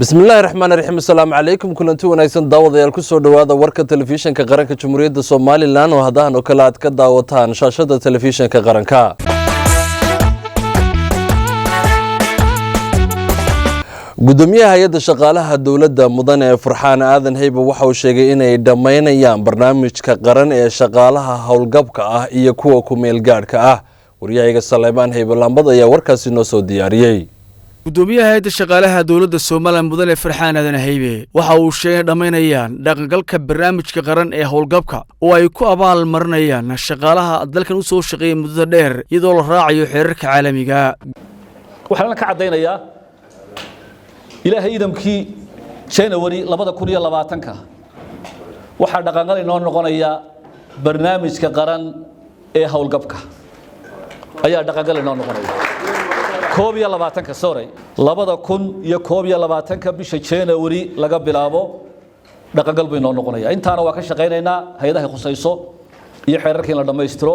Bismillaahi raxmaan raxiim. Asalaamu calaykum. Kulanti wanaagsan, daawadayaal. Kusoo dhowaada warka Telefishinka Qaranka Jamhuuriyadda Somaliland oo hadahan oo kale aad ka daawataan shaashada Telefishinka Qaranka. Gudoomiyaha hay-adda shaqaalaha dowladda, mudane Farxaan Aadan Heybe, waxa uu sheegay inay dhammaynayaan barnaamijka qaran ee shaqaalaha howlgabka ah iyo kuwa ku-meel gaadhka ah. Waryahayga Saleymaan Heybe Laambad ayaa warkaasi noo soo diyaariyey. Gudoomiyaha hay-adda shaqaalaha dowladda Somaliland, mudane Farxaan Aadan Haybe, waxa uu sheegay in dhammaynayaan dhaqangalka barnaamijka qaran ee howlgabka oo ay ku abaal marinayaan shaqaalaha dalkan u soo shaqeeyay muddada dheer, iyadoo la raacayo xeerarka caalamiga. Waxaan ka caddaynayaa, Ilaahay idamkii, January 2020-ka waxaa dhaqangal inoo noqonaya barnaamijka qaran ee howlgabka ayaa dhaqangal inoo noqonaya 21-ka, sorry, 2021-ka bisha January laga bilaabo dhaqangal buu inoo noqonaya. Intaana waa ka shaqaynaynaa hay-adaha khusayso iyo xeerarka in la dhammaystiro.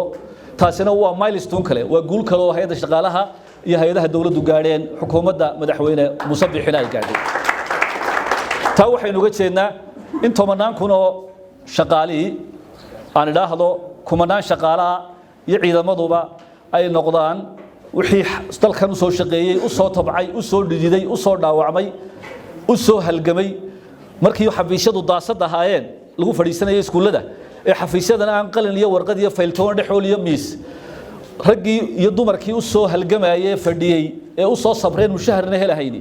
Taasina waa milestone kale, waa guul kale oo hay-adda shaqaalaha iyo hay-adaha dowladdu gaadheen, xukuumadda Madaxweyne Muuse Biixina ay gaadhay. Taa waxaynu uga jeednaa in tobanaan kun oo shaqaalihii, aan idhaahdo kumanaan shaqaalaha iyo ciidamaduba, ay noqdaan wixii dalkan u soo shaqeeyey, u soo tabcay, u soo dhididay, u soo dhaawacmay, u soo halgamay markii xafiisyadu daasad ahaayeen lagu fadhiisanayay iskuullada, ee xafiisyadana aan qalin iyo warqad iyo fayltoon dhexool iyo miis, raggii iyo dumarkii u soo halgamayay, fadhiyey ee u soo sabreen, mushaharna helahayni,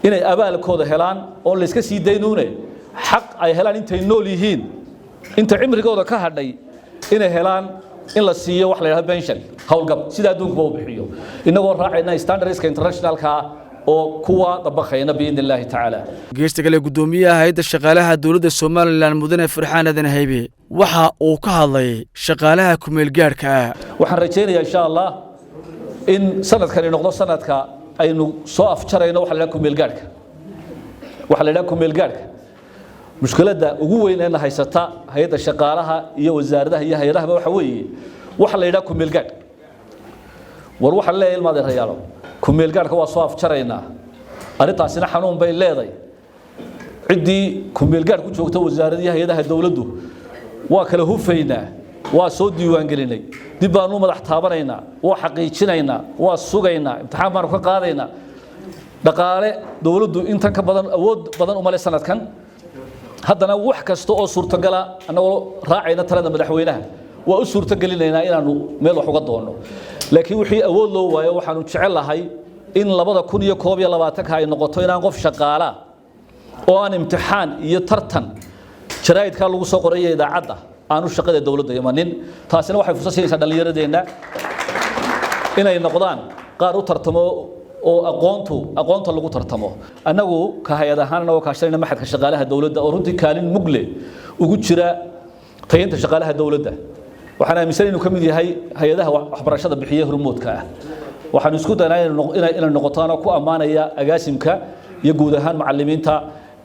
inay abaalkooda helaan oon la iska sii daynuune xaq ay helaan intay nool yihiin, inta cimrigooda ka hadhay inay helaan, in la siiyo wax la yidhahdo pension howlgab, sida adduunkuba u bixiyo, innagoo raacayna standardska internationalka oo kuwa dabaqayna, biidni Illaahi tacaala. Geesta kale, guddoomiyaha hay-adda shaqaalaha dowladda Somaliland, mudane Farxaan Aadan Haybe, waxa uu ka hadlay shaqaalaha kumeelgaadhka ah. Waxaan rajaynayaa, insha Allah, in sanadkani noqdo sanadka aynu soo afjarayno waxa la yidhaha kumeelgaadhka. Waxa la yidhaha kumeelgaadhka, mushkiladda ugu weyn ee na haysata hay-adda shaqaalaha iyo wasaaradaha iyo hay-adahaba waxa weeye waxa la yidhaha kumeelgaadh. War waxaan leeyahay, ilmaadeerayaalo, kumeelgaadhka waa soo afjaraynaa. Arrintaasina xanuun bay leeday. Ciddii kumeelgaadh ku joogta wasaaradihi, hay-adaha dowladdu, waa kala hufaynaa, waa soo diiwaangelinay, dib baanu madax taabanaynaa, waa xaqiijinaynaa, waa sugaynaa, imtixaan baanu ka qaadaynaa. Dhaqaale dowladdu intan ka badan awood badan uma le sanadkan. Haddana wax kasta oo suurtagala, annagoo raacayna talada madaxweynaha, waa u suurtagelinaynaa inaanu meel wax uga doonno. Laakiin wixii awood loo waayo, waxaanu jecel lahay in 2021-ka ay noqoto inaan qof shaqaala oo aan imtixaan iyo tartan jaraa'idkaa lagu soo qoraya idaacadda aanu shaqada dowladda imanin. Taasina waxay fursad siinaysaa dhallinyaradeenna inay noqdaan qaar u tartamo oo aqoonta lagu tartamo. Annagu ka hay-ad ahaan, anagoo kaashanayna Maxadka Shaqaalaha Dowladda oo runtii kaalin mugle ugu jira tayinta shaqaalaha dowladda, waxaan aaminsan inuu ka mid yahay hay-adaha waxbarashada bixiya hormoodka ah, waxaanu isku daynaa inay noqoto, anoo ku ammaanaya agaasimka iyo guud ahaan macallimiinta,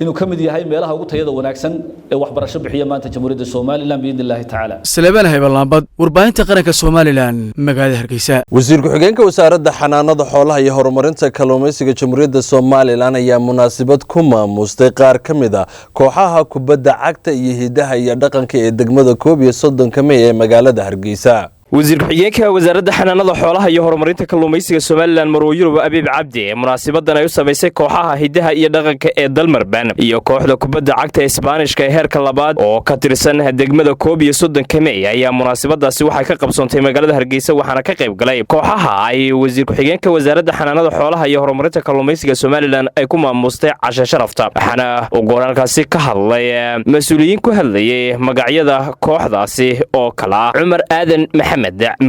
inuu ka mid yahay meelaha ugu tayada wanaagsan ee waxbarasho bixiya maanta Jamhuuriyadda Somaliland, biidni Illaahi tacaala. Salebaan Hayballaambad, warbaahinta qaranka Somaliland, magaalada Hargeysa. Wasiir ku-xigeenka Wasaaradda Xanaanada Xoolaha iyo Horumarinta Kalluumaysiga Jamhuuriyadda Somaliland ayaa munaasabad ku maamustay qaar ka mid a kooxaha kubadda cagta iyo hidaha iyo dhaqanka ee degmada 31-ka Mey ee magaalada Hargeysa. Wasiir ku-xigeenka Wasaaradda Xanaanada Xoolaha iyo Horumarinta Kalluumaysiga Somaliland, Marwo Yurub Abiib Cabdi, ee munaasabadan ay u samaysay kooxaha hidaha iyo dhaqanka ee Dalmarban iyo kooxda kubadda cagta Isbaanishka ee heerka labaad oo ka tirsan degmada 31-ka Mey ayaa munaasabadaasi waxay ka qabsoontay magaalada Hargeysa. Waxaana ka qayb galay kooxaha ay wasiir ku-xigeenka Wasaaradda Xanaanada Xoolaha iyo Horumarinta Kalluumaysiga Somaliland ay ku maamustay casha sharafta. Waxaana uu gooraalkaasi ka hadlay mas-uuliyiin ku hadlayay magacyada kooxdaasi oo kala ah Cumar Aadan Maxamed,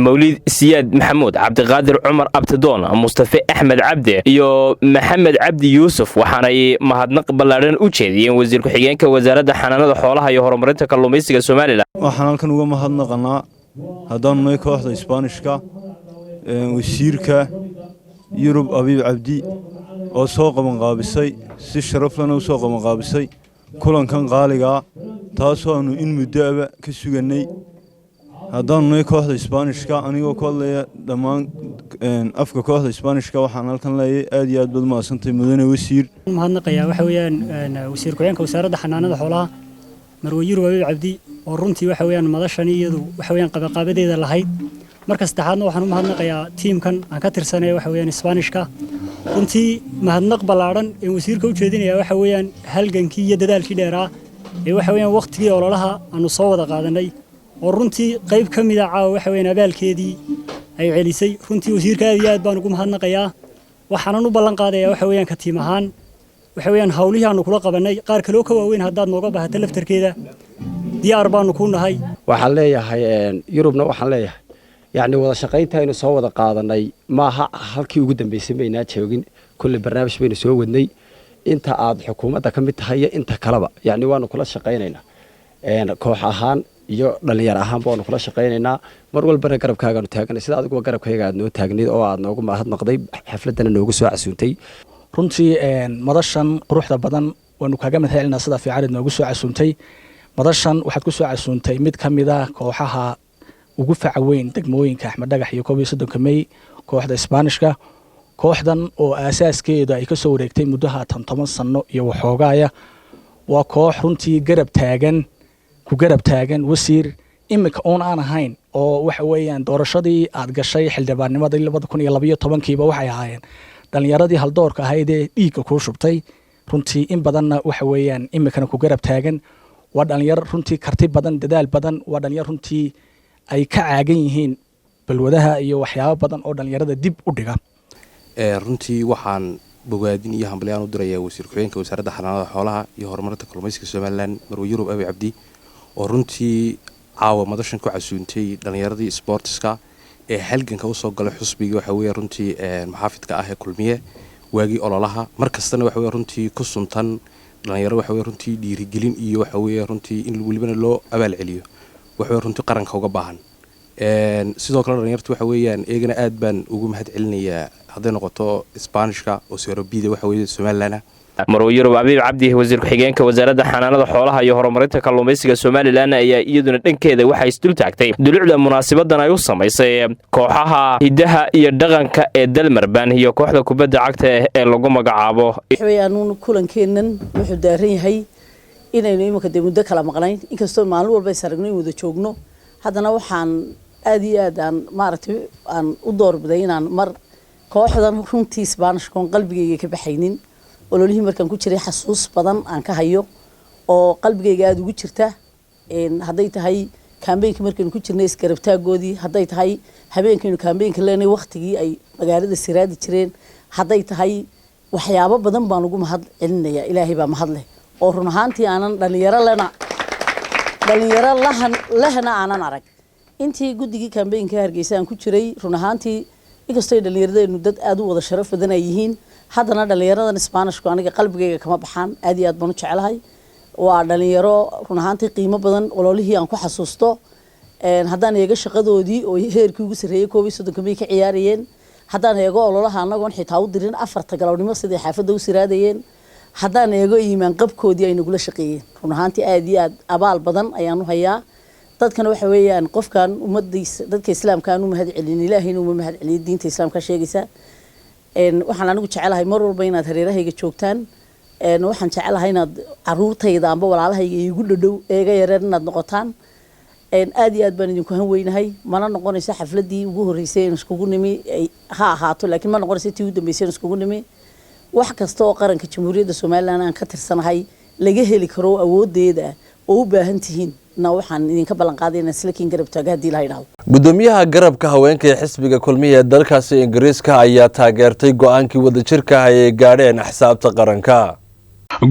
Mawlid Siyaad Maxamuud, Cabdiqaadir Cumar Abtidoon, Mustafe Axmed Cabdi iyo Maxamed Cabdi Yuusuf. Waxaanay mahadnaq ballaadhan u jeediyeen wasiir ku-xigeenka Wasaaradda Xanaanada Xoolaha iyo Horumarinta Kalluumaysiga Somaliland. Waxaan halkan uga mahadnaqanaa, haddaanu nahay kooxda Isbaanishka, wasiirka Yurub Abiib Cabdi oo soo qabanqaabisay, si sharaflana u soo qabanqaabisay kulankan qaaligaa, taasoo aannu in muddoaba ka sugannay. Haddaanu nahay kooxda Isbaanishka, anigoo ku hadlaya dhammaan afka kooxda Isbaanishka, waxaan halkan leeyahay aad iyo aad baad mahadsantahay, mudane wasiir. Mahadnaqayaa waxa weeyaan wasiir ku-xigeenka Wasaaradda Xanaanada Xoolaha, Marwe Yurub Abiib Cabdi, oo runtii waxa weeyaan madashani iyadu waxa weeyaan qabaqaabadeeda lahayd. Marka saddexaadna waxaan u mahadnaqayaa tiimkan aan ka tirsanaya, waxa weeyaan Isbaanishka. Runtii mahadnaq ballaadhan ee wasiirka u jeedinaya waxa weeyaan halgankii iyo dadaalkii dheeraa ee waxa weeyaan waqtigii ololaha aanu soo wada qaadanay, oo runtii qayb ka mid a caawa waxa weeyaan abaalkeedii ay celisay. Runtii wasiirka aad iyo aad baan ugu mahadnaqayaa. Waxaanan u ballan qaadayaa waxa weeyaan ka tiim ahaan waxa weeyaan hawlihii aanu kula qabannay, qaar kaloo ka waaweyn haddaad nooga baahato laftarkeeda diyaar baanu kuu nahay. Waxaan leeyahay Yurubna, waxaan leeyahay yacni wada shaqaynta aynu soo wada qaadanay maaha halkii ugu dambeysay, maynaa joogin. Kulley barnaamij baynu soo wadnay inta aad xukuumadda ka mid tahay iyo inta kaleba. Yacni waanu kula shaqaynaynaa koox ahaan iyo dhalinyar ahaanba, waanu kula shaqaynaynaa. Mar walbana garabkaagaanu taaganay, sida adiguba garabkayga aad noo taagnayd oo aad noogu mahadnaqday, xafladana noogu soo casuuntay. Runtii madashan quruxda badan waanu kaaga mahad celinaa sida fiican aad noogu soo casuuntay. Madashan waxaad ku soo casuuntay mid ka mid ah kooxaha ugu faca weyn degmooyinka Axmed Dhagax iyo 31-ka Mey, kooxda Isbaanishka. Kooxdan oo aasaaskeedu ay kasoo wareegtay muddo haatan 10 sano iyo waxoogaaya, waa koox runtii garab taagan, ku garab taagan wasiir iminka uun aan ahayn, oo waxa weeyaan doorashadii aad gashay xildhibaannimadii 2012-kiiba waxay ahaayeen dhalinyaradii haldoorka ahayd ee dhiigga kuu shubtay. Runtii in badanna waxa weeyaan iminkana ku garab taagan. Waa dhalinyaro runtii karti badan, dadaal badan. Waa dhalinyaro runtii ay ka caagan yihiin balwadaha iyo waxyaabo badan oo dhalinyarada dib u dhiga. Runtii waxaan bogaadin iyo hambalyaan u dirayaa wasiir ku-xigeenka Wasaaradda Xanaanada Xoolaha iyo Horumarinta Kalluumaysiga Somaliland, Marwe Yurub Abi Cabdi, oo runtii caawa madashan ku casuuntay dhallinyaradii sportska ee halganka usoo galay xusbigii waxa weeye runtii muxaafidka ah ee Kulmiye waagii ololaha. Mar kastana waxa weye runtii ku suntan dhalinyaro waxa weye runtii dhiirigelin iyo waxa weeye runtii in welibana loo abaal celiyo waxa weye runtii qaranka uga baahan. Sidoo kale dhalinyartu waxa weeyaan iyagana aad baan ugu mahad celinayaa, hadday noqoto Isbaanishka oo seerobida waxa weeye Somaliland. Marwe Yurub Abiib Cabdi, wasiir ku-xigeenka Wasaaradda Xanaanada Xoolaha iyo Horumarinta Kalluumaysiga Somaliland, ayaa iyaduna dhankeeda waxay isdul taagtay dulucda munaasabadan ay u samaysay kooxaha hiddaha iyo dhaqanka ee Dalmarban iyo kooxda kubadda cagta ee lagu magacaabo. Anuun kulankeennan wuxuu daaran yahay inaynu iminka dee muddo kala maqnayn, inkastoo maalin walba is aragno in wada joogno, haddana waxaan aad iyo aad aan maaragtay aan u doorbiday inaan mar kooxdan runtii Isbaanishkoon qalbigayga ka baxaynin, ololihii markaan ku jiray xasuus badan aan ka hayo oo qalbigayga aada ugu jirta, hadday tahay campaignka markaynu ku jirnay isgarabtaagoodii, hadday tahay habeenkaynu campaignka leenay waktigii ay magaalada siraadi jireen, hadday tahay waxyaabo badan baan ugu mahad celinaya. Ilaahay baa mahad leh oo run ahaantii aanan dhalinyaro lena dhalinyaro lahan lehna aanan arag intii guddigii campaignka Hargeysa aan ku jiray. Run ahaantii inkastoo ay dhallinyaradeenu dad aada u wada sharaf badan ay yihiin, haddana dhallinyaradan Isbaanishku aniga qalbigayga kama baxaan, aad iyo aad baan u jeclahay. Waa dhalinyaro run ahaantii qiimo badan, ololihii aan ku xasuusto. Haddaan eego shaqadoodii oo heerkii ugu sarreeyey 31-ka May ka ciyaarayeen, haddaan eego ololaha annagoon xitaa u dirin 4-ta galabnimo siday xaafadda u siraadayeen, haddaan eego iimaan qabkoodii ay nagula shaqeeyeen, run ahaantii aad iyo aad abaal badan ayaan u hayaa. Dadkana waxa weeyaan qofkan ummadiisa, dadka Islaamka aan u mahad celin, Ilaahayna uma mahad celiyo, diinta Islaamka sheegaysa. Waxaan anigu jecelahay mar walba inaad hareerahayga joogtaan. Waxaan jecelahay inaad caruurtayda amba walaalahayga iigu dhadhow eega yareer inaad noqotaan. Aad iyo aad baan idinku han weynahay. Mana noqonayso xafladii ugu horreysay een iskugu nimi, ha ahaato, laakiin ma noqonayso tii ugu dambeysay een iskugu nimi. Wax kasta oo qaranka Jamhuuriyadda Somaliland aan ka tirsanahay laga heli karo awoodeeda oo u baahan tihiin na, waxaan idinka ballan qaaday inaan isla kiin garab taago haddii la yidhaahdo. Gudoomiyaha garabka haweenka ee xisbiga Kulmiya ee dalkaasi Ingiriiska ayaa taageertay go-aankii wadajirka ah ay gaadheen axsaabta qaranka.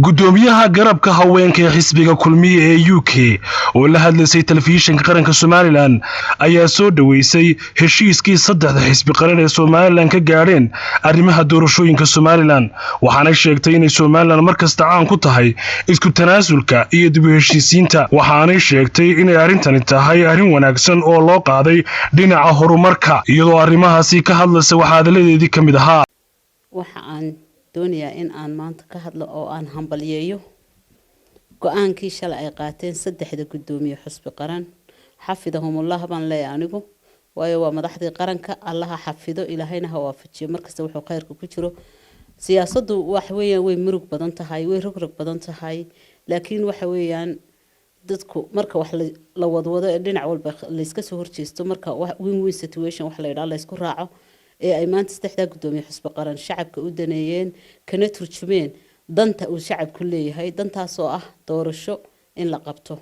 Gudoomiyaha garabka haweenka ee xisbiga Kulmiye ee UK oo la hadlaysay telefishinka qaranka Somaliland ayaa soo dhoweysay heshiiskii saddexda xisbi qaran ee Somaliland ka gaadheen arrimaha doorashooyinka Somaliland, waxaanay sheegtay inay Somaliland markasta caan ku tahay isku tanaasulka iyo dib u heshiisiinta. Waxaanay sheegtay inay arrintani tahay arrin wanaagsan oo loo qaaday dhinaca horumarka. Iyadoo arrimahaasi ka hadlaysa, waxaa hadalladeedii ka mid ahaa: Waxa aan doonayaa in aan maanta ka hadlo oo aan hambalyeeyo go-aankii shalay ay qaateen saddexda guddoomiye xusbi qaran. Xafidahumullah baan leeyahay anigu, waayo waa madaxdii qaranka. Allaha xafido, Ilaahayna ha waafajiyo markasta wuxuu khayrka ku jiro. Siyaasaddu waxa weeyaan way murug badan tahay, way rogrog badan tahay, laakiin waxa weeyaan dadku marka wax la wadwado ee dhinac walba layska soo horjeesto, marka win win situation wax la yidhaha laysku raaco, ee ay maanta saddexdaa guddoomiye xisbi qaran shacabka u daneeyeen, kana turjumeen danta uu shacabku leeyahay, dantaasoo ah doorasho in la qabto,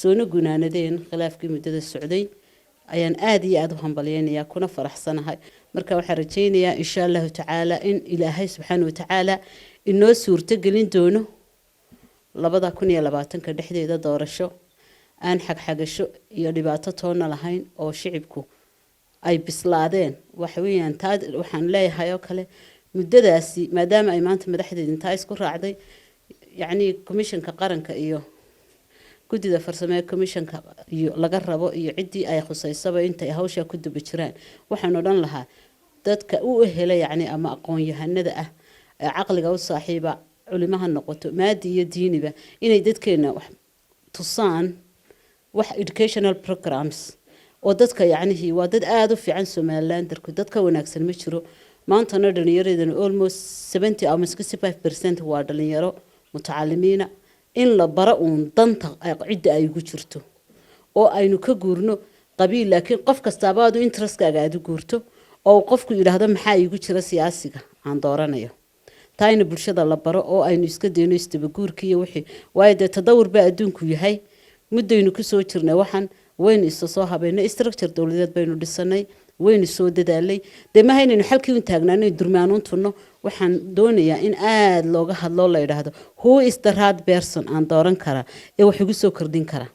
soona gunaanadeen khilaafkii muddada socday, ayaan aada iyo aada u hambalyeynayaa kuna faraxsanahay. Marka waxaan rajaynayaa, insha Allahu tacaala, in Ilaahay subxaana watacaala inoo suurto gelin doono 2020-ka dhexdeeda doorasho aan xagxagasho iyo dhibaato toona lahayn oo shicibku ay bislaadeen. Waxa weeyaan taa waxaan leeyahay oo kale, muddadaasi maadaama ay maanta madaxdeeda intaa isku raacday, yacni komishanka qaranka iyo guddida farsamo ee komishanka iyo laga rabo iyo ciddii ay khuseysaba intay hawshaa ku duba jiraan, waxaan odhan lahaa dadka u hela, yacni ama aqoon-yahanada ah ee caqliga u saaxiiba, culimaha noqoto, maadi iyo diiniba, inay dadkeena wax tusaan, wax educational programs oo dadka yacnihii waa dad aada u fiican. Somalilanderku dad ka wanaagsan ma jiro. Maantana dhalinyaradana almost 70 ama 65% waa dhalinyaro mutacalimiina. In la bara uun danta cidda ay ugu jirto oo aynu ka guurno qabiil, laakiin qof kastaaba aadu interestkaaga aada u guurto oo qofku yidhaahdo, "Maxaa iigu jira siyaasiga aan dooranayo?" Taa ina bulshada la baro oo aynu iska dayno isdabaguurki iyo wixii, waayo dee tadawur baa adduunku yahay. Muddaynu kusoo jirnay waxaan, waynu isa soo habeynay, structure dowladeed baynu dhisanay, waynu soo dadaalay. Dee maha inaynu xalkii un taagnaano, durmaanuun tunno. Waxaan doonayaa in aada looga hadlo, la yidhaahdo, "Who is the right person aan dooran karaa ee wax igu soo kordhin karaa?"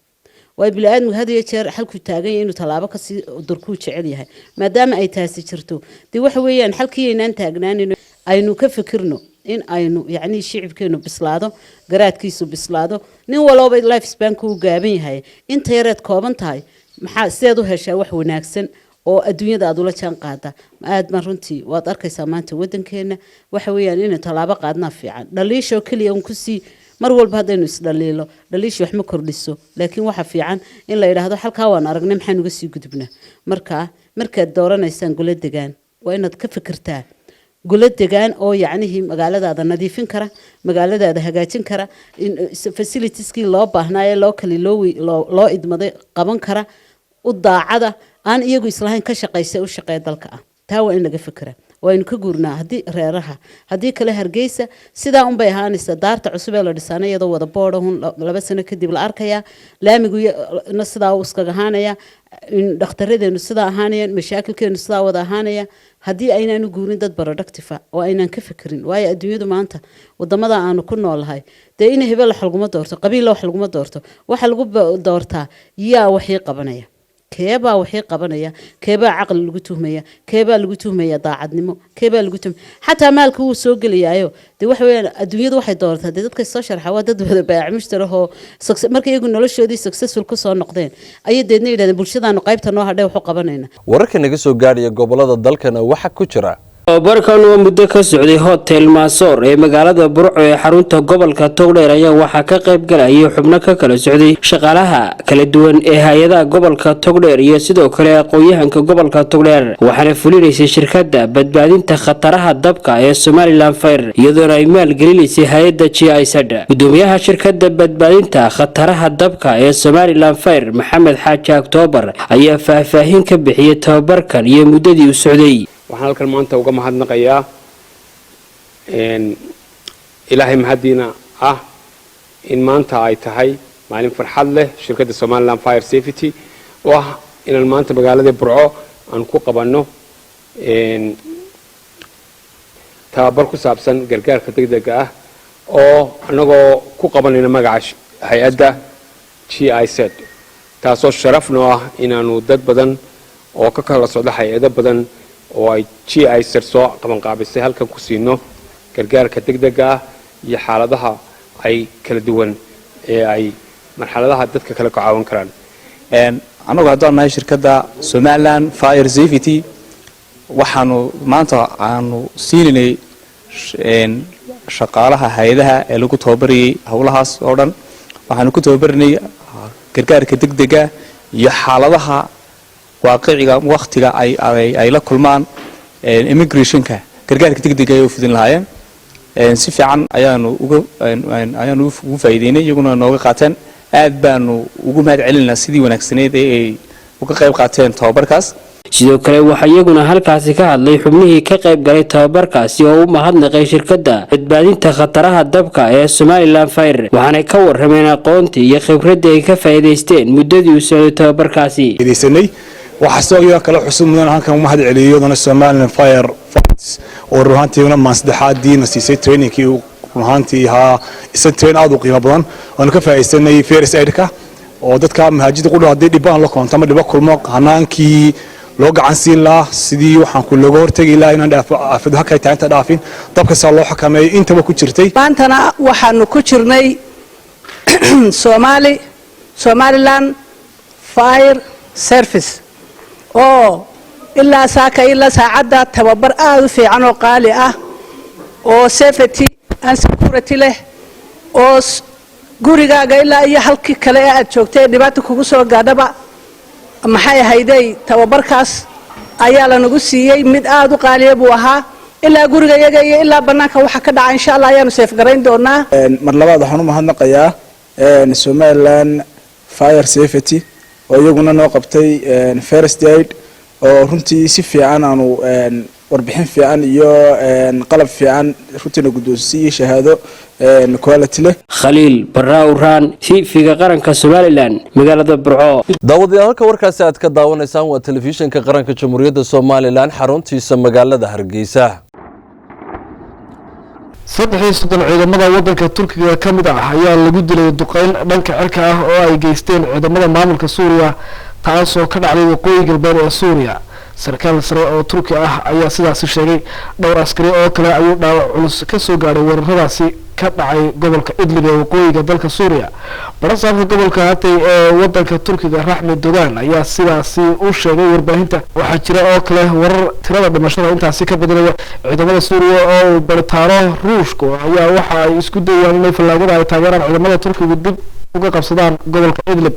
Waayo bini-aadmigu had iyo jeer xalkuu taagan yahay inuu tallaabo kasii durkuu jecel yahay. Maadaama ay taasi jirto, dee waxa weeyaan xalkii aynaan taagnaanin, aynu ka fikirno in aynu yacni shicibkeenu bislaado, garaadkiisu bislaado. Nin walooba life spanku uu gaaban yahay, inta yareed kooban tahay, maxaa sideed u heshaa wax wanaagsan oo adduunyada aad ula jaan qaada? Aad baan runtii waad arkaysaa maanta wadankeena. Waxa weeyaan inaynu tallaabo qaadnaa fiican. Dhaliishoo keliya un kusii mar walba haddaynu isdhaliilo, dhaliishi wax ma kordhiso, laakiin waxa fiican in la yidhaahdo, "Halkaa waan aragnay, maxaan uga sii gudubnaa?" Marka markaad dooranaysaan golo degaan, waa inaad ka fikirtaa golo degaan oo yacnihii magaaladaada nadiifin kara, magaaladaada hagaajin kara, facilitieskii loo baahnaaye loo kali loo idmaday qaban kara, u daacada, aan iyagu islahayn ka shaqaysa, u shaqeeya dalka ah. Taa waa in laga fikira, waynu ka guurnaa haddii reeraha. Haddii kale Hargeysa sidaa unbay ahaanaysaa. Daarta cusub ee la dhisaana iyadoo wada boodhahun 2 sano kadib la arkayaa, laamiguna sidaa u iskaga ahaanaya, dhakhtaradeennu sidaa ahaanayaan, mashaakilkeenu sidaa wada ahaanaya, haddii aynaanu guurin dad productive oo aynaan ka fikirin. Waayo adduunyadu maanta wadamada aanu ku noolahay, dee in hebel wax laguma doorto, qabiilla wax laguma doorto, waxa lagu doortaa yaa waxii qabanaya, keebaa waxii qabanaya, keebaa caqli lagu tuhmaya, keebaa lagu tuhmaya daacadnimo, keebaa lagu tuhmaya xataa maalka wuu soo gelayaayo. Dee waxa weeyaan adduunyadu waxay doorataa dee dadka soo sharxa waa dad wada baayac mushtarahoo marka iyagu noloshoodii successful kusoo noqdeen ayay deedna yidhahdeen, "Bulshadaanu qaybta noo hadhay waxu qabanayna." Wararka naga soo gaadhaya gobolada dalkana waxaa ku jira: Tababarkan oo muddo ka socday Hotel Maasoor ee magaalada Burco ee xarunta gobolka Togdheer ayaa waxaa ka qayb galayay xubno ka kala socday shaqaalaha kala duwan ee hay-adaha gobolka Togdheer iyo sidoo kale aqoon-yahanka gobolka Togdheer, waxaana fulinaysay shirkadda badbaadinta khataraha dabka ee Somaliland Fire, iyadoona ay maalgelinaysay hay-adda GIZ. Gudoomiyaha shirkadda badbaadinta khataraha dabka ee Somaliland Fire, Maxamed Xaaji Octoobar, ayaa faahfaahin ka bixiyey tababarkan iyo muddadii uu socday. Waxaan halkan maanta uga mahadnaqayaa, Ilaahay mahaddiina ah, in maanta ay tahay maalin farxad leh shirkadda Somaliland Fire Safety oo ah inaan maanta magaalada Burco aan ku qabanno tababar ku saabsan gargaarka degdega ah, oo annagoo ku qabanayna magaca hay-adda GIZ, taasoo sharaf noo ah inaanu dad badan oo ka kala socda hay-ado badan oo ay GIZ soo qabanqaabisay halkan ku siino gargaarka degdega ah iyo xaaladaha ay kala duwan ee ay marxaladaha dadka kale ka caawin karaan. Annagu haddaan nahay shirkadda Somaliland Fire Safety, waxaanu maanta aanu siinaynay shaqaalaha hay-adaha ee lagu tababarayay howlahaas oo dhan. Waxaanu ku tababarinay gargaarka degdega. Iyo xaaladaha waaqiciga wakhtiga ay la kulmaan immigrationka, gargaarka degdega ay u fidin lahaayeen. Si fiican ayaanu ugu faa'iideynay, iyaguna nooga qaateen. Aad baanu ugu mahad celinaynaa sidii wanaagsaneyd ee ay uga qayb qaateen tababarkaas. Sidoo kale waxaa iyaguna halkaasi ka hadlay xubnihii ka qayb galay tababarkaasi oo u mahadnaqay shirkadda badbaadinta khataraha dabka ee Somaliland Fire, waxaanay ka warrameen aqoontii iyo khibraddii ay ka faa'iidaysteen muddadii uu socday tababarkaasi. Waxaa sidoo iyadoo kale xusud mudan halkan u mahad celiyo iyaduna Somaliland Fire Fights oo run ahaantiina maan saddexaadiina siisay trainingkii. Run ahaantii ahaa isa train aad u qiimo badan waanu ka faa'iidaysanay, first aid-ka oo dadka mahaajida qudha haddii dhibaan la koonto ama dhibo kulmo, hanaankii loo gacan siin lahaa, sidii waxaan ku looga hortegi lahaa inaan aafadu halkay tahay inta dhaafin, dabka saa loo xakameeyo, intaba ku jirtay. Maantana waxaanu ku jirnay Somaliland Fire Service oo ilaa saaka ilaa saacadda tababar aada u fiican oo qaali ah oo safety and security leh oo gurigaaga ilaa iyo halkii kale ee aad joogtay ee dhibaata kugu soo gaadhaba, maxay ahaydey, tababarkaas ayaa lanagu siiyey. Mid aada u qaaliya buu ahaa. Ilaa guriga iyaga iyo ilaa banaanka waxa ka dhaca, insha Allah, ayaanu safe garayn doonaa. Mar labaad waxaan u mahadnaqayaa Somaliland Fire Safety oo iyaguna noo qabtay first aid oo runtii si fiican aanu warbixin fiican iyo qalab fiican runtiina guddoonsiiyey iyo shahaado quality leh. Khaliil Barra Uraan, TV-ga qaranka Somaliland, magaalada Burco. Daawadayaal, halka warkaasi aad ka daawanaysaan waa Telefishinka Qaranka Jamhuuriyadda Somaliland, xaruntiisa magaalada Hargeysa. 33 ciidamada waddanka Turkiga ka mid ah ayaa lagu dilay duqeyn dhanka cirka ah oo ay geysteen ciidamada maamulka Suuriya, taasoo ka dhacday waqooyi galbeed ee Suuriya. Sarkaal sare oo Turki ah ayaa sidaasi sheegay. Dhowr askari oo kale ayuu dhaawac culus ka soo gaadhay weeraradaasi ka dhacay gobolka Idlib ee waqooyiga dalka Suuriya. Barasaabka gobolka Hatay ee wadanka Turkiga, Raxmed Dogan, ayaa sidaasi u sheegay warbaahinta. Waxaa jira oo kale warar tirada dhimashada intaasi ka badinaya. Ciidamada Suuriya oo uu baritaano Ruushka ayaa waxa ay isku dayayaan inay fallaagada ay taageeraan ciidamada Turkiga dib uga qabsadaan gobolka Idlib.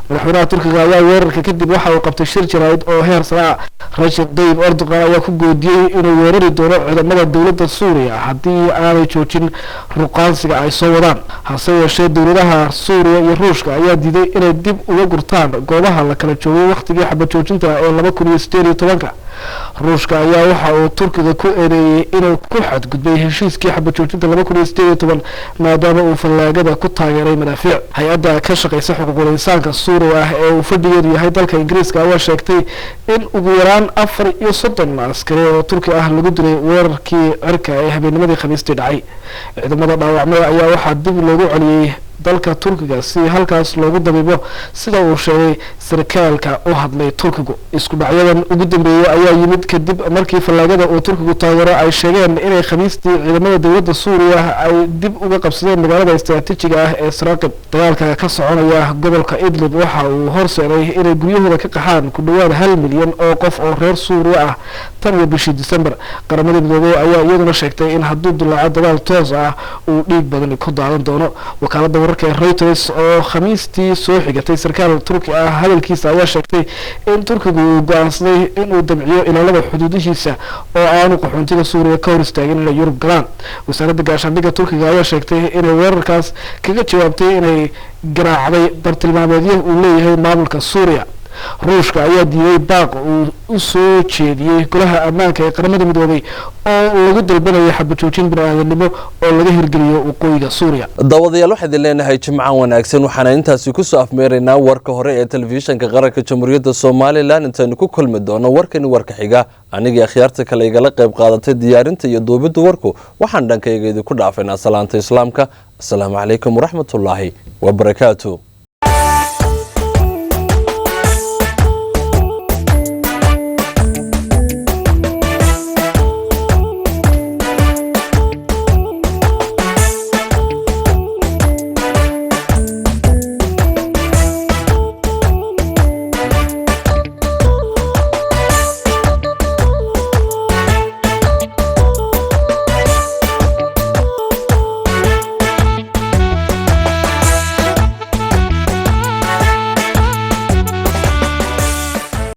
Madaxweynaha Turkiga ayaa weerarka kadib waxa uu qabtay shir jaraa'id oo heer sare ah. Rajab Tayyip Erdogan ayaa ku goodiyey inuu weerari doono ciidamada dowladda Suuriya haddii aanay joojin ruqaansiga ay soo wadaan. Hase yeeshee, dowladaha Suuriya iyo Ruushka ayaa diiday inay dib uga gurtaan goobaha la kala joogay waqtigii xabad joojinta ee 2018-ka. Ruushka ayaa waxa uu Turkiga ku eedeeyey inuu ku xadgudbay heshiiskii xabad joojinta 2018, maadaama uu fallaagada ku taageeray madaafiic. Hay-adda ka shaqeysa xuquuqul insaanka Suuriya ah ee uu fadhigeedu yahay dalka Ingiriiska ayaa sheegtay in ugu yaraan 34 askari oo Turki ah lagu dilay weerarkii cirka ee habeennimadii Khamiistii dhacay. Ciidamada dhaawacmada ayaa waxaa dib loogu celiyey dalka Turkiga si halkaas loogu dabiibo, sida uu sheegay sarkaalka u hadlay Turkigu. Isku dhacyadan ugu dambeeyey ayaa yimid kadib markii fallaagada uu Turkigu taageero ay sheegeen inay Khamiistii ciidamada dowladda Suuriya ay dib uga qabsadeen magaalada istaraatiijiga ah ee Saraaqib. Dagaalka ka soconaya gobolka Idlib waxa uu horseeday inay guryahooda ka qaxaan ku dhawaad 1 milyan oo qof oo reer Suuriya ah tan iyo bishii December. Qaramada Midoobey ayaa iyaduna sheegtay in hadduu dilaaco dagaal toos ah uu dhiig badani ku daadan doono. Wakaalada wararka ee Reuters oo Khamiistii soo xigatay sarkaal Turki ah hadalkiisa ayaa sheegtay in Turkigu uu go-aansaday inuu dabciyo ilaalada xuduudihiisa oo aanu qaxoontiga Suuriya ka hor istaagin inay Yurub galaan. Wasaaradda gaashaandhigga Turkiga ayaa sheegtay inay weerarkaas kaga jawaabtay inay garaacday bartilmaameedyo uu leeyahay maamulka Suuriya. Ruushka ayaa diiday baaq uu u soo jeediyey Golaha Ammaanka ee Qaramada Midoobay oo lagu dalbanayay xabad joojin bini-aadanimo oo laga hirgeliyo waqooyiga Suuriya. Daawadayaal, waxaa idin leenahay jimcan wanaagsan. Waxaana intaasi kusoo afmeeraynaa warka hore ee Telefishinka Qaranka Jamhuuriyadda Somaliland. Intaynu ku kulmi doono warkani warka xiga, anigii akhyaarta kale igala qayb qaadatay diyaarinta iyo duubidda warku waxaan dhankayga idinku dhaafaynaa salaanta islaamka. Asalaamu calaykum waraxmatullaahi wabarakaatu.